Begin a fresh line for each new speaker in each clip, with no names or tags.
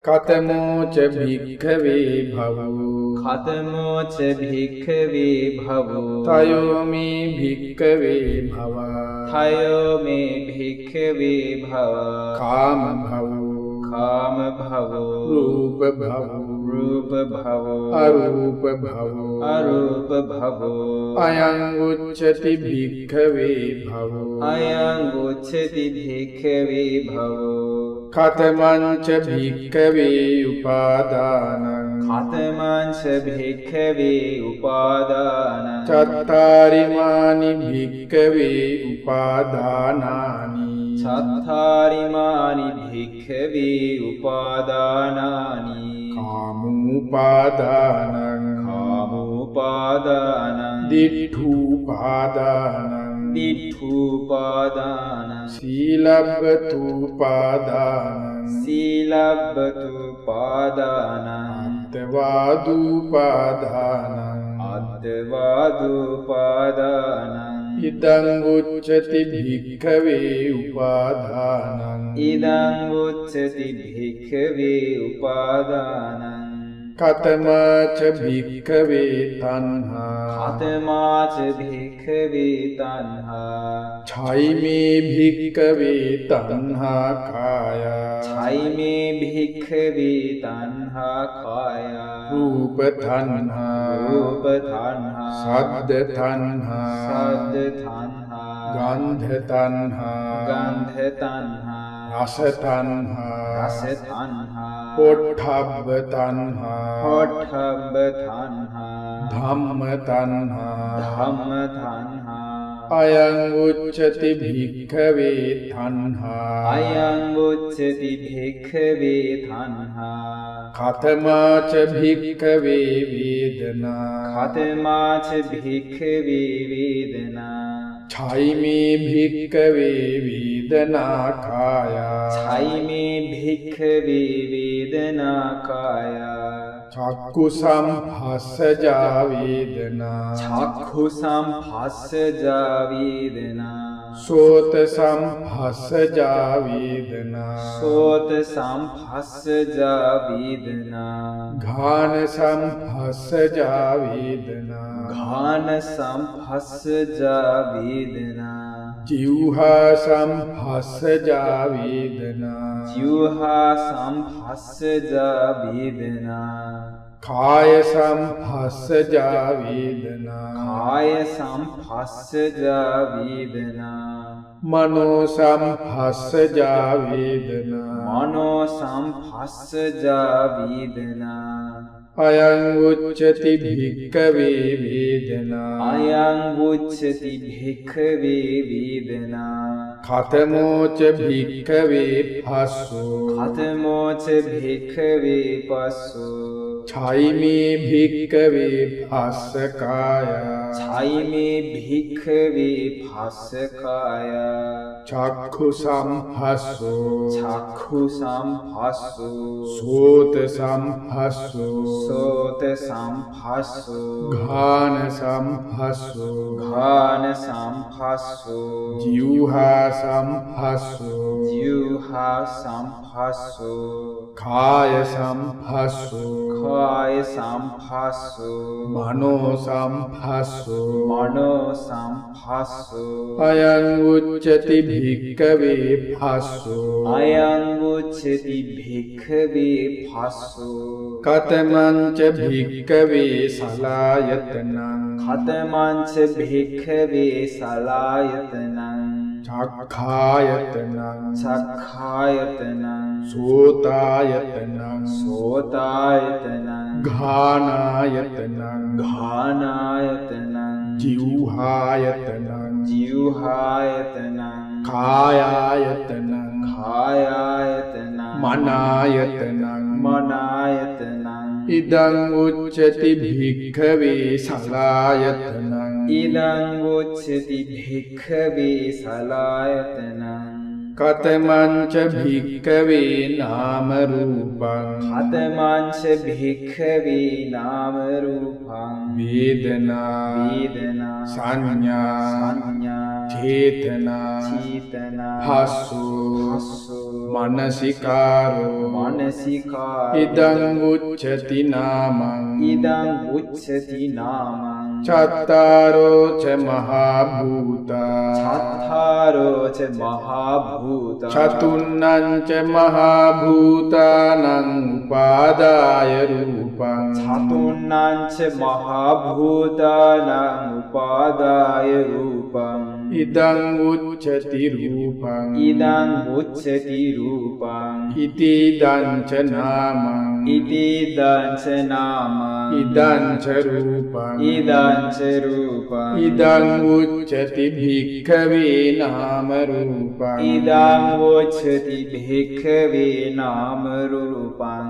කතමෝ ච භික්ඛවේ භවෝ
කතමෝ ච භික්ඛවේ භවෝ
තයෝ මේ භික්ඛවේ භවා
තයෝ මේ භික්ඛවේ භවා
කාම භවෝ
කාම භවෝ
රූප භවෝ
රූප භවෝ
අරූප භවෝ
අරූප භවෝ
අයං උච්චති භික්ඛවේ භවෝ
අයං උච්චති භික්ඛවේ භවෝ
කතමං ච භික්ඛවේ උපාදානං
කතමං ච භික්ඛවේ උපාදානං
චත්තාරිමානි භික්ඛවේ උපාදානානි
චත්තාරිමානි භික්ඛවේ උපාදානානි
කාමූපාදානං
කාමූපාදානං
දිට්ඨූපාදානං
දිට්ඨූපාදානං
සීලබ්බතූපාදානං
සීලබ්බතුපාදානං
අත්තවාදූපාදානං
අත්තවාදූපාදානං
ඉදං උච්චති භික්ඛවේ උපාදානං
ඉදං උච්චති භික්ඛවේ උපාදානං
කතමාච භික්ඛවේ තණ්හා
කතමාච භික්ඛවේ තණ්හා
ඡයිමේ භික්ඛවේ තණ්හා කායා
ඡයිමේ භික්ඛවේ තණ්හා කායා
රූප තණ්හා
රූප තණ්හා
සද්ද තණ්හා
සද්ද තණ්හා
ගන්ධ තණ්හා
ගන්ධ තණ්හා
රස තණ්හා
රස තණ්හා
පොට්ටබ්බ තණ්හා
පොට්ටබ්බ තණ්හා
ධම්ම තණ්හා
ධම්ම තණ්හා
අයං උච්චති භික්ඛවේ තණ්හා
අයං උච්චති භික්ඛවේ තණ්හා
කතමාච භික්ඛවේ වේදනා
කතමාච භික්ඛවේ වේදනා
ඡයිමේ භික්ඛවේ වේදනා කායා
ඡයිමේ භික්ඛවේ වේදනා කායා
චක්ඛු සම්පස්සජා වේදනා
චක්ඛු සම්පස්සජා වේදනා
සෝත සම්පස්සජා වේදනා
සෝත සම්පස්සජා වේදනා
ඝාන සම්පස්සජා වේදනා
ඝාන සම්පස්සජා වේදනා
ජීවහා සම්පස්සජා වේදනා
ජීවහා සම්පස්සජා වේදනා
කාය සම්පස්සජා වේදනා
කාය සම්පස්සජා වේදනා
මනෝ සම්පස්සජා වේදනා
මනෝ සම්පස්සජා වේදනා
අයං උච්චති භික්ඛවේ වේදනා
අයං උච්චති භික්ඛවේ වේදනා
කතමෝච භික්ඛවේ පස්සෝ
කතමෝච භික්ඛවේ පස්සෝ
ඡයිමේ භික්ඛවේ පස්ස කායා
ඡයිමේ භික්ඛවේ පස්ස කායා
චක්ඛු සම්පස්සෝ
චක්ඛු සම්පස්සෝ
සෝත සම්පස්සෝ
සෝත සම්පස්සෝ
ඝාන සම්පස්සෝ
ඝාන සම්පස්සෝ
ජීවහා සම්පස්සෝ
ජීවහා සම්පස්සෝ
කාය සම්පස්සෝ
කාය සම්පස්සෝ
මනෝ සම්පස්සෝ
මනෝ සම්පස්සෝ
අයං උච්චති භික්ඛවේ පස්සෝ
අයං උච්චති භික්ඛවේ පස්සෝ
කතමං ච භික්ඛවේ සලායතනං
කතමං ච භික්ඛවේ සලායතනං
චක්ඛායතනං
චක්ඛායතනං
සෝතායතනං
සෝතායතනං
ඝානායතනං
ඝානායතනං
ජීවහායතනං
ජීවහායතනං
කායායතනං
කායායතනං
මනායතනං
මනායතනං
ඉදං උච්චති භික්ඛවේ සලායතනං
ඉදං උච්චති භික්ඛවේ සලායතනං
කතමං ච භික්ඛවේ නාම රූපං
කතමං ච භික්ඛවේ නාම රූපං
වේදනා
වේදනා
සංඥා
සංඥා
චේතනා
චේතනා
භස්සෝ
භස්සෝ
මනසිකාරෝ
මනසිකාරෝ
ඉදං උච්චති නාමං
ඉදං උච්චති නාමං
චත්තාරෝ ච මහා භූතා
චත්තාරෝ ච මහා භූතා
චතුන්නං ච මහා භූතානං උපාදාය රූපං
චතුන්නං ච මහා භූතානං උපාදාය රූපං
ඉදං උච්චති රූපං
ඉදං උච්චති රූපං
ඉති ඉදං ච නාමං
ඉති ඉදං ච නාමං
ඉදං ච රූපං
ඉදං ච රූපං
ඉදං උච්චති භික්ඛවේ නාම රූපං
ඉදං උච්චති භික්ඛවේ නාම රූපං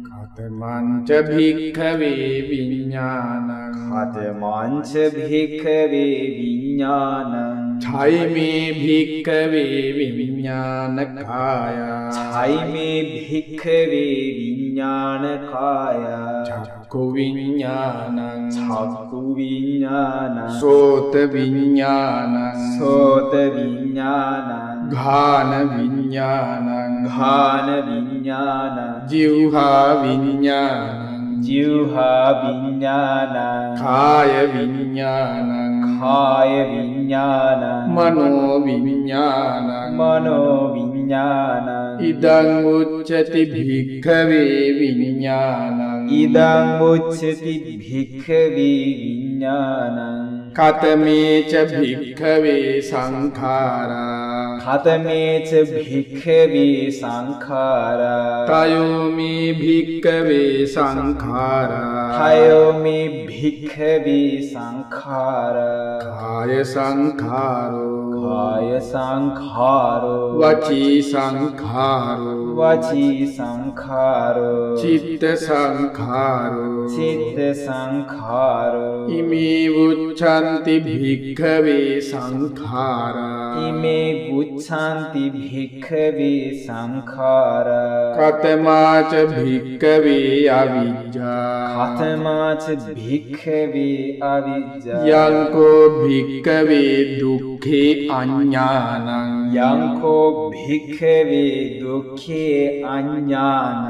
කතමං ච භික්ඛවේ විඤ්ඤාණං
කතමං ච භික්ඛවේ විඤ්ඤාණං
ඡයිමේ භික්ඛවේ විඤ්ඤාණකායා
ඡයිමේ භික්ඛවේ විඤ්ඤාණකායා
චක්ඛු විඤ්ඤාණං
චක්ඛු විඤ්ඤාණං
සෝත විඤ්ඤාණං
සෝත විඤ්ඤාණං
ඝාන විඤ්ඤාණං
ඝාන විඤ්ඤාණං
ජිව්හා විඤ්ඤාණං
ජිව්හා විඤ්ඤාණං
කාය විඤ්ඤාණං
කාය විඤ්ඤාණං
මනෝ විඤ්ඤාණං
මනෝ විඤ්ඤාණං
ඉදං උච්චති භික්ඛවේ විඤ්ඤාණං
ඉදං උච්චති භික්ඛවේ විඤ්ඤාණං
කතමේ ච භික්ඛවේ සංඛාරා
කතමේ ච භික්ඛවේ සංඛාරා
තයෝ මේ භික්ඛවේ සංඛාරා
තයෝ මේ භික්ඛවේ සංඛාරා
කාය සංඛාරෝ
කාය සංඛාරෝ
වචී සංඛාරෝ
වචී සංඛාරෝ
චිත්ත සංඛාරෝ
චිත්ත සංඛාරෝ
ඉමේ උච්ඡන්ති භික්ඛවේ සංඛාරා
ඉමේ උච්ඡන්ති භික්ඛවේ සංඛාරා
කතමා ච භික්ඛවේ අවිජ්ජා
කතමා ච භික්ඛවේ අවිජ්ජා
යං කෝ භික්ඛවේ දුක්ඛේ අඥානං
යං කෝ භික්ඛවේ දුක්ඛේ අඥානං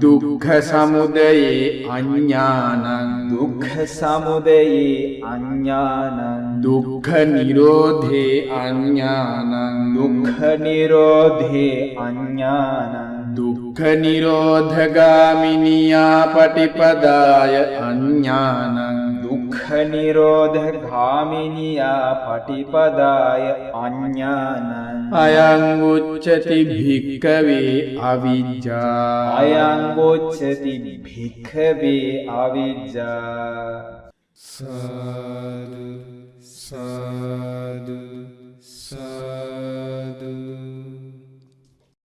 දුක්ඛ සමුදයේ අඥානං
දුක්ඛ සමුදයේ අඥානං
දුක්ඛ නිරෝධේ අඥානං
දුක්ඛ නිරෝධේ අඥානං
දුක්ඛ නිරෝධගාමිනියා පටිපදාය අඥානං
දුක්ඛ නිරෝධගාමිනියා පටිපදාය අඥානං
අයං උච්චති භික්ඛවේ අවිජ්ජා
අයං උච්චති භික්ඛවේ අවිජ්ජා.
සාදු.